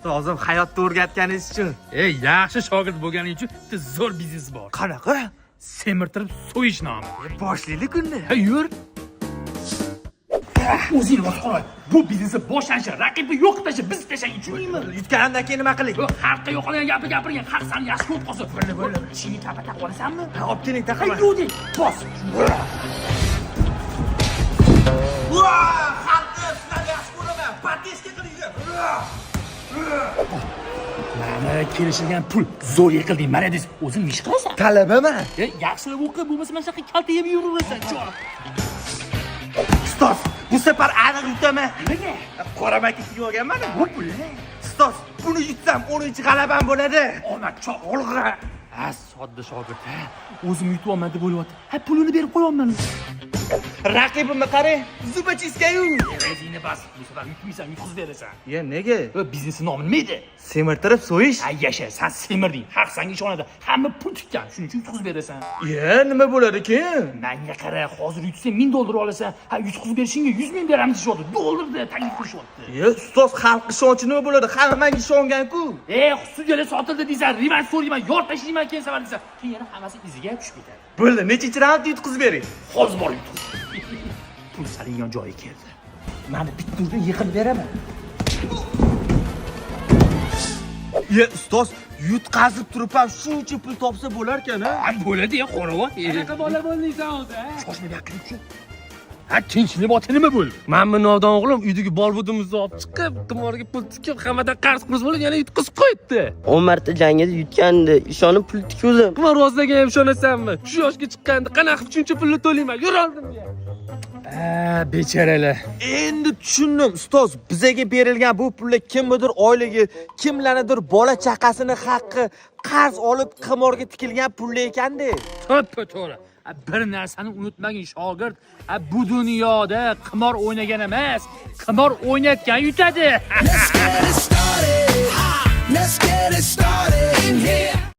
Ustozim, hayotni o'rgatganingiz uchun. Ey, yaxshi shogird bo'lganing uchun bitta zo'r biznes bor. Qanaqa? Semirtirib so'yish nomi. Boshlaylik unda. Ha, yur. O'zing boshqar. Bu biznesni boshlanishi, raqibni yo'q tasha, biz tashang, tushundingmi? Yutganimdan keyin nima qiling? Xalqqa yo'qolgan gapni gapirgan, xalq seni yaxshi ko'rib qolsa. Bo'ldi, bo'ldi. Tishingni tapa taqib olasanmi? Ha, olib keling, Ha, taqaman. yo'q deng. Bos. Xalqni sizlarni yaxshi ko'raman. Поддержка qilinglar. Mana kelishilgan pul. Zo'r yiqilding, молодец. O'zing ish qilasan. Talabaman. E, yaxshilab o'qi, bo'lmasa mana shunaqa kalta yeb yuraversan. Chor. Ustoz, bu safar aniq yutaman. Nimaga? Qora maka kiyib olganman. Bu pulni Ustoz, buni yutsam 10-g'alabam bo'ladi. Omad chog' olg'a. Ha, sodda shogird. Ha, o'zim yutyapman deb o'ylayapti. Ha, pulini berib qo'yapman. Raqibimni qarang, зубочистка -yu. O'zingni bas, bu safar yutmaysan, yutqizib berasan. Ya nega? Va biznesni nomi nima edi? Semirtirib so'yish. Ha, yasha, san semirding. Xalq sanga ishonadi. Hamma pul tikkan, shuning uchun yutqizib berasan. Ya nima bo'ladi keyin? Manga qara, hozir yutsang 1000 dollar olasan. Ha, yutqizib berishingga 100 ming beramiz deyishyapti. Dollarda taklif qilishyapti. Ya ustoz, xalq ishonchi nima bo'ladi? Hamma menga ishongan-ku. E, sudyalar sotildi deysan, revansh so'rayman, yor tashlayman keyin safar deysan. Keyin yana hammasi iziga tushib ketadi. Bo'ldi, nechinchi raundda yutqizib bering? Hozir borib yutqiz. Pul salingan joyi keldi. Mana bitta urda yiqilib beraman. Ya ustoz, yutqazib turib ham shuncha pul topsa bo'larkan, a? Ha, bo'ladi ya, qoravoy. Qanaqa bola bo'lding sen o'zi, ha? Shoshma, bu yoqqa tush. Ha, tinchlik ota nima bo'ldi? Mana bu nodon o'g'lim uydagi bolbudimizni olib chiqib, qimorga pul tikib, hammadan qarz qurz bo'lib, yana yutqizib qo'yibdi. 10 marta jangida yutgandi. Ishonib pul tikuvdim. Qimorvozlarga ham ishonasanmi? Shu yoshga chiqqanda qanaqa qilib shuncha pulni to'layman? Yur oldimga. Ha, bechoralar. Endi tushundim, ustoz, bizaga berilgan bu pullar kimnidir oyligi, kimlarnidir bola chaqasini haqqi, qarz olib qimorga tikilgan pullar ekanda. To'ppa to'g'ri. Ha, bir narsani unutmagin shogird. Ha, bu dunyoda qimor o'ynagan emas, qimor o'ynatgan yutadi. Let's get it started. Let's get it started in here.